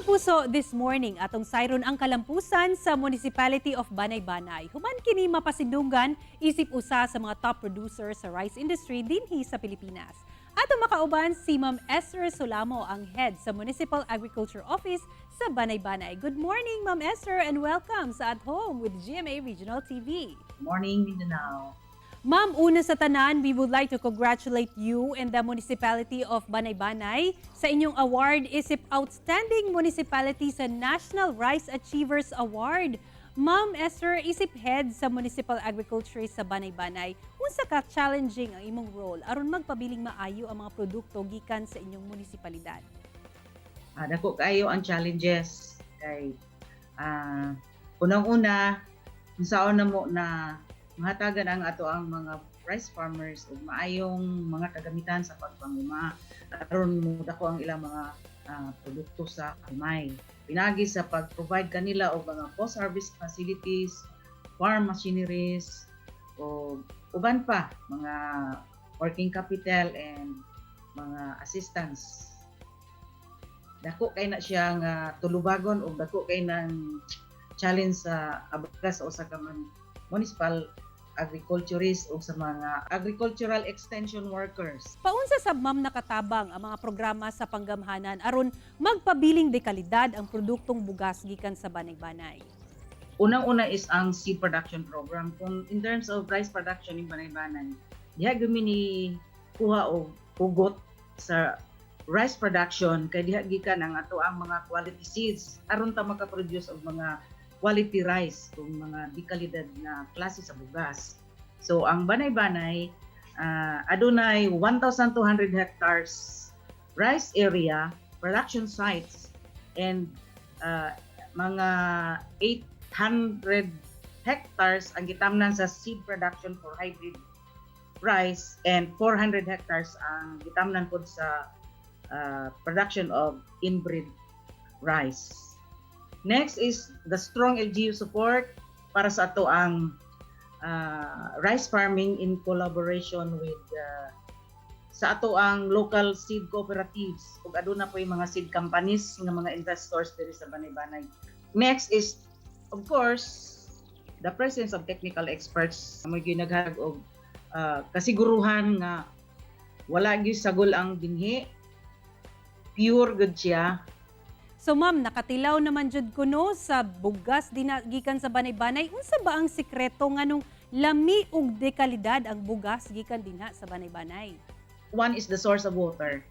Kapuso, this morning atong sayron ang kalampusan sa Municipality of Banay-Banay. Human kini mapasindungan isip usa sa mga top producers sa rice industry dinhi sa Pilipinas. Ato makauban si Ma'am Esther Solamo, ang head sa Municipal Agriculture Office sa Banay-Banay. Good morning, Ma'am Esther, and welcome sa At Home with GMA Regional TV. Morning, Mindanao. Ma'am, una sa tanan, we would like to congratulate you and the Municipality of Banay-Banay sa inyong award isip Outstanding Municipality sa National Rice Achievers Award. Ma'am Esther, isip head sa Municipal Agriculture sa Banay-Banay, unsa ka challenging ang imong role aron magpabiling maayo ang mga produkto gikan sa inyong munisipalidad? Dako kaayo ang challenges kay unang-una, unsaon namo na mahatagan ang ato ang mga rice farmers og maayong mga kagamitan sa pagpanguma aron mo dako ang ilang mga produkto sa humay. Pinagi sa pag-provide kanila og mga post-harvest facilities, farm machineries, o uban pa mga working capital and mga assistance. Dako kay na siya nga tulubagon og dako kay ng challenge sa abaga sa usa ka man municipal agriculturist o sa mga agricultural extension workers. Paunsa sab, ma'am, nakatabang ang mga programa sa panggamhanan aron magpabiling de kalidad ang produktong bugas gikan sa Banay-Banay? Unang-una is ang seed production program. Kung in terms of rice production in Banay-Banay, diha gyud mi ni kuha og hugot sa rice production kay diha gikan ang ato ang mga quality seeds aron ta maka-produce og mga quality rice, kung mga di kalidad na klase sa bugas. So ang Banay-Banay adunay 1,200 hectares rice area, production sites, and mga 800 hectares ang gitamnan sa seed production for hybrid rice and 400 hectares ang gitamnan pod sa production of inbred rice. Next is the strong LGU support para sa ato ang rice farming in collaboration with sa ato ang local seed cooperatives ug aduna po yung mga seed companies nga mga investors diri sa Banay-Banay. Next is, of course, the presence of technical experts mo ginaghatag og kasiguruhan nga wala gyud sagol ang binhi, pure gud siya. So ma'am, nakatilaw naman jud kuno sa bugas dinha gikan sa Banay-Banay. Unsa ba ang sikreto nganong lami ug de kalidad ang bugas gikan dinha sa Banay-Banay? One is the source of water.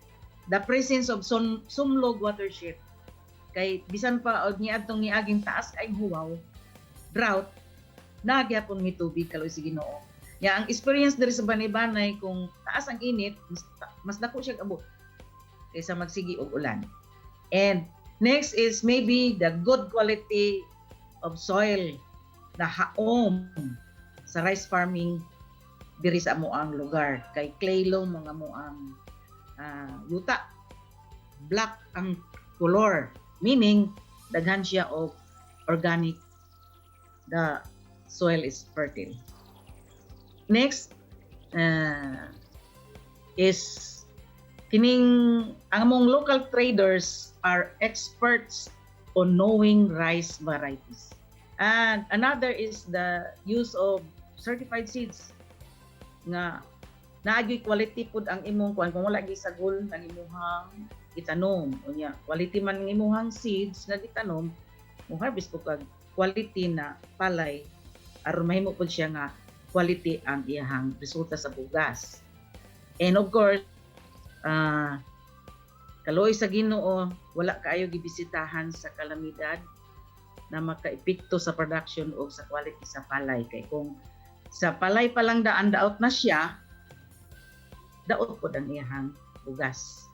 The presence of Sumlog watershed. Kay bisan pa og niadtong niaging taas kay huwaw, drought, naa gyapon mi tubig, kaloy sa Ginoo. Ya, ang experience diri sa Banay-Banay, kung taas ang init, mas dako siya abot kaysa magsigi og ulan. And next is maybe the good quality of soil na haom sa rice farming diri sa amoang lugar kay clay loam mga amoang yuta, black ang color, meaning daghan siya og organic, the soil is fertile. Next is kining ang among local traders are experts on knowing rice varieties. And another is the use of certified seeds nga naay quality pud ang imong kuan. Kung wala gyud sagol ang imuhang itanom, unya quality man ang imuhang seeds nga gitanom, mo harvest pud kag quality na palay aron mahimo pud siya nga quality ang iyahang resulta sa bugas. And of course, kaluoy sa Ginoo, wala kaayo gibisitahan sa kalamidad na makaepekto sa production o sa quality sa palay kay kung sa palay pa lang daan daot na siya, daot pod ang iyahang bugas.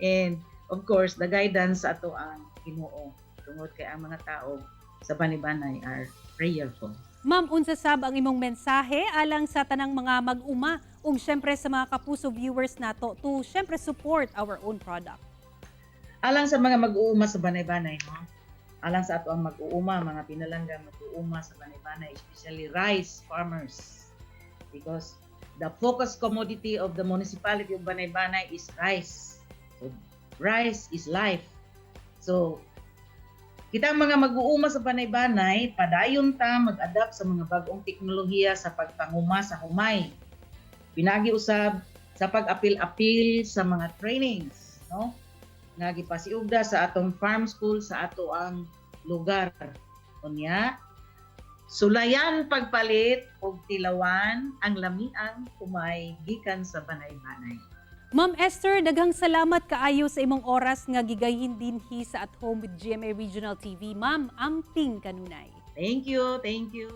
And of course, the guidance sa ato ang Ginoo tungod kay ang mga tao sa Banay-Banay are prayerful. Ma'am, unsa sab ang imong mensahe alang sa tanang mga mag-uma ug syempre sa mga Kapuso viewers nato to syempre support our own product? Alang sa mga mag-uuma sa Banay-Banay, no? Alang sa ato ang mag-uuma, mga pinalangga mag-uuma sa Banay-Banay, especially rice farmers. Because the focus commodity of the municipality of Banay-Banay is rice. So, rice is life. So, Kita ang mga mag-uuma sa Banay-Banay, padayon ta mag-adapt sa mga bag-ong teknolohiya sa pagpanguma sa humay. Pinagi usab sa pag-apil-apil sa mga trainings, no? Nga gipasiugda sa atong farm school sa ato ang lugar. Unya, sulayan pagpalit og tilawan ang lamiang humay gikan sa Banay-Banay. Ma'am Esther, daghang salamat kaayo sa imong oras nga gigayhin dinhi sa At Home with GMA Regional TV. Ma'am, amping kanunay. Thank you, thank you.